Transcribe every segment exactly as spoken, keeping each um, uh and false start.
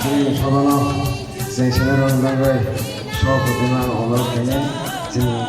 Chini sabano jeng sene rong dangoi sok hotema ono kene chini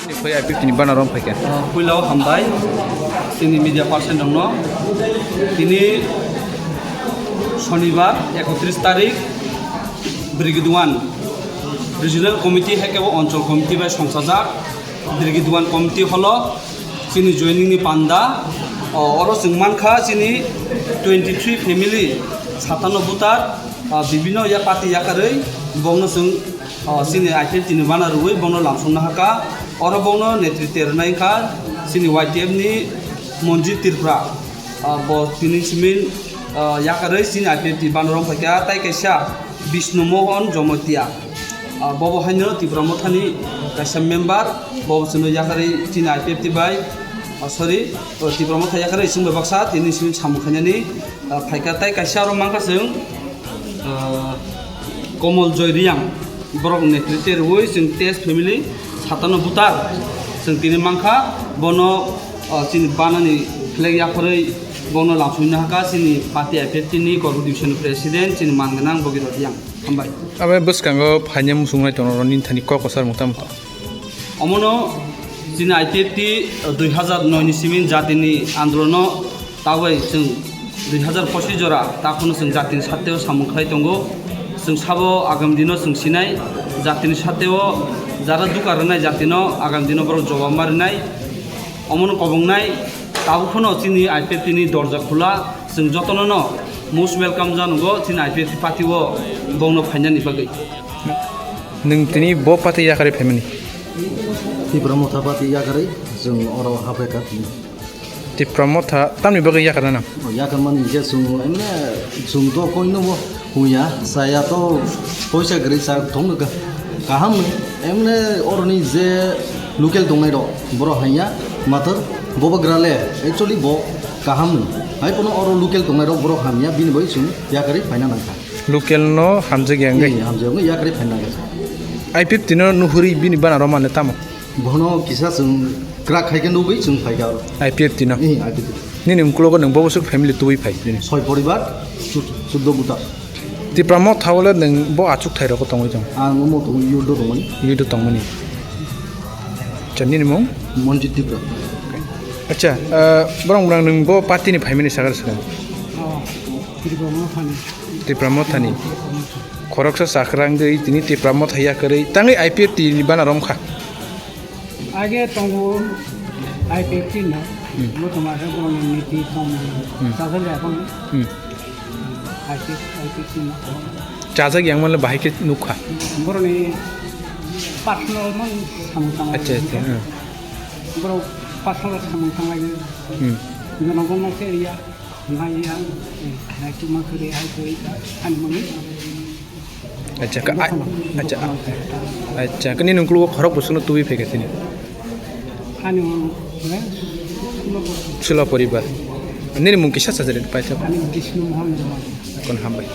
Ni phai I P F T ni banner rok phai kha. Ah, puila o hambai chini media person rokno. Tini Shonibar ekotris tarik, Brigade one Regional Committee hai khe bo Onchol Committee bai songchajak. Brigade one Committee holo chini joining ni panda. O, oro chwng mankha chini twenty three family, satano voter, ah, bibino ya party yakarwi bongno chwng, ah, chini I P F T ni bana rwui bongno lamsongna hakha. Oro bongno netritw rwnai wngkha chini Y T F ni Monjit Tripura. Ah, bo tini simin, ah, yakarwi chini I P F T bana rwng phaikha, tai kaisa Bishnu Mohan Jomotia. Ah, bobo haino Tipra Mothani kaisa member, bobo chwngno yakarwi chini I P F T bai, ah, sorry, oh, Tipra Motha yakarwi chwngbai baksa tini simi samung khainani, ah, phaikha. Tai kaisa aro mankha chwng, ah, Komol Joy Reang, borok netritw rwui chwng Tej family, satano voter, chwng tini mankha, bono, ah, chini banani flag yapharwi bono lamsongna hakha, chini party I P F T ni Korbu division president, chini man gwnang Bogirot Reang. Hambai. Abo bwskango phaina muchungnai tongo, nini thani kok kwchar mungta mungta. Omono chini I P F T dui hazar noi ni simi jatini andolono tawai chwng dui hazar pochish jora takhwno chwng jatini sateo samung khlai tongo. Chwng sabo agam dino chwng sinai jatini sateo jara duka rwnai jatino agam dino borok jobab ma rwnai. Omono kobongnai tabuk phano chini I P F T ni dorja khula, chwng jotono no most welcome janogo chini I P F T party o bongno phainani bagwi. Nwng tini bo party yakarwi phaimani? Tipra Motha party yakarwi chwng oro haphai kha tini. Tipra Motha tamni bagwi yakarna nang? O yakarmani je chwng emne chwng to koino bo huya saya to poisa gri sa thong ka kaham emne oroni je local tongnai rok borok hanya mathar bobo grale actually bo kaham hai kono oro local tongnai rok borok hamya bini bai chwng yakarwi phaina nangkha. Local no hamjak yang de. Ni hamjak yang yakre phaina gasa. I P F T no nuhuri bini bana romane tamo. Bono kisa chwng crack khai ke nugwi chwng phai ka. I P F T no. Ni I P F T. Nini muklogo nung bobo suk family tubui phai bini. Soi poribar, chud-, chuddo buta. Tipra Motha wala nung bo achuk thai roko tongwi tong. Ang mo to yudo tongmani. Yudo tongmani. Cha nini mung? Monjit Tipra. Acha, uh, borong borong nung bo party ni phaimani sagar sagar. Oh, Tipra Mothani. Tipra Mothani. Khoroksa chakrang dei tini Tipra Motha yakarwi tangwi I P F T ni bana romkha. Age tongo I P F T no. Hmm. Bo tongma khe boroni niti tong. Hmm. Chajak ya kon. Hmm. I P F T, I P F T no. Chajak yang manle bahai khe nukha. Boroni personal man samung tang. Acha, acha, hmm. Borok personal samung tang lai. Hmm. Jono gonno se ya. Naiya, eh, naitukma kwrwi hai kwrwi, ani mungwi. Acha, ka-, a-, acha, a-, acha, kani nung kulugo khorok bwswkno tubui phaikha sini? Ani mung, eh, Sula poribar. Nini mung kisa sajari paithak? Ani Bishnu Mohan Dewani. Kon hambai.